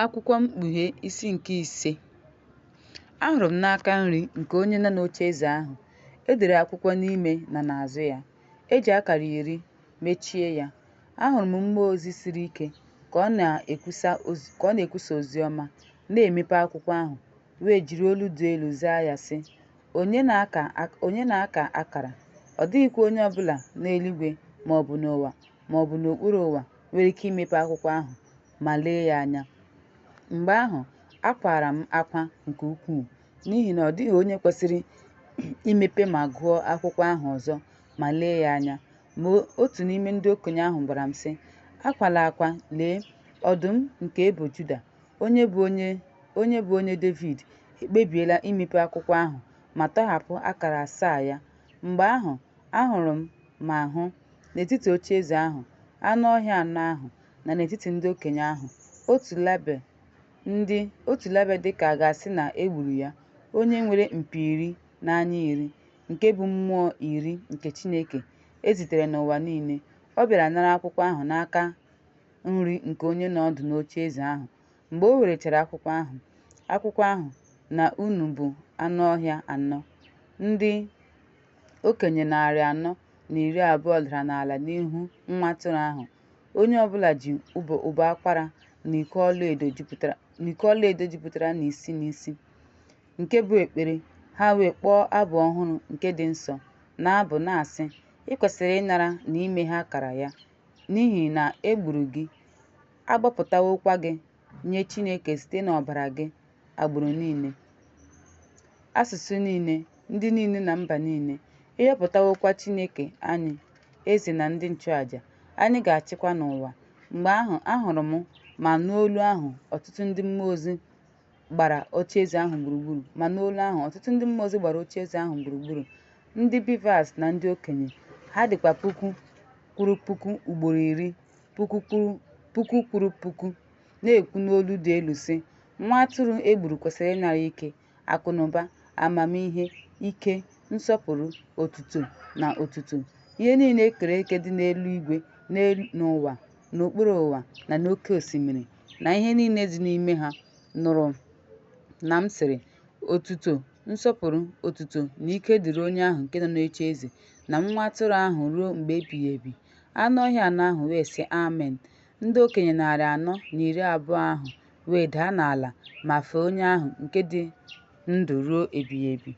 Akwụkwọ Mkpughe isi nke 5. Ahụrụ m n'aka nri nke onye nọ n'ocheeze ahụ, e dere akwụkwọ n'ime na n'azụ ya, e ji akara iri mechie ya. Ahụrụ m mmụọ ozi siri ike ka ọ na-ekwusa oziọma, na-emepe akwụkwọ ahụ, wee jiri olu dị elu zaa ya sị, Onye na-aka akara? Ọ dịghịkwa onye ọbụla n'eluigwe maọbụ n'ụwa maọbụ n'okpuru ụwa nwere ike imepe akwụkwọ ahụ ma lee ya anya. Mgbe ahụ, akwara m akwa nke ukwuu, n'ihi na ọ dịghị onye kwesịrị imepe ma gụọ akwụkwọ ahụ ọzọ ma lee ya anya. Ma otu n'ime ndị okenye ahụ gwara m sị, Akwala akwa, lee, ọdụm nke ebo Juda, onye bụ onye Devid, ekpebiela imepe akwụkwọ ahụ ma tọhapụ akara asaa ya. Mgbe ahụ, ahụrụ m ma hụ, n'etiti ocheeze ahụ, anụ ọhịa anọ ahụ, na n'etiti ndị okenye ahụ, otu labe dị ka a ga-asị na e gburu ya, onye nwere mpi iri na anya iri, nke bụ mmụọ iri nke Chineke e zitere n'ụwa niile. Ọ bịara nara akwụkwọ ahụ n'aka nri nke onye nọ ọdụ n'ocheeze ahụ. Mgbe o werechara akwụkwọ ahụ, na unu bụ anụ ọhịa anọ, ndị okenye 420 dara n'ala n'ihu Nwa Atụrụ ahụ, onye ọbụla ji ụbọ akwara na iko ọlaedo jupụtara n'isi n'isi, nke bụ ekpere, ha wee kpọọ abụ ọhụrụ nke dị nsọ, na-abụ na-asị, I kwesịrị ịnara na imeghe akara ya, n'ihi na e gburu gị, a gbapụtawokwa gị nye Chineke site n'ọbara gị agbụrụ niile, asụsụ niile, ndị niile na mba niile. Ị họpụtawokwa Chineke anyị eze na ndị nchụaja, anyị ga-achịkwa n'ụwa. Mgbe ahụ, ahụrụ m ma nụ olu ahụ ọtụtụ ndị mmụọ ozi gbara ocheeze ahụ gburugburu, ma nụ olu ahụ ọtụtụ ndị mmụọ ozi gbara ocheeze ahụ gburugburu, ndị Bivas na ndị okenye, ha dịkwa puku kwuru puku ugboro iri, puku kwuru puku, na-ekwu n'olu dị elu sị, Nwa atụrụ e gburu kwesịrị ịnara ike, akụnụba, amamihe, ike, nsọpụrụ, otuto na otuto. Ihe niile e kere eke dị n'eluigwe, n'ụwa, n'okpuru ụwa, na n'oké osimiri, na ihe niile dị n'ime ha, nụrụ na m sịrị, Otuto, nsọpụrụ, otuto na ike dịrị onye ahụ nke nọ n'ocheeze, na Nwa Atụrụ ahụ ruo mgbe ebighị ebi. Anụ ọhịa anọ ahụ wee sị, Amen. Ndị okenye 420 ahụ wee daa n'ala ma fee onye ahụ nke dị ndụ ruo ebighị ebi.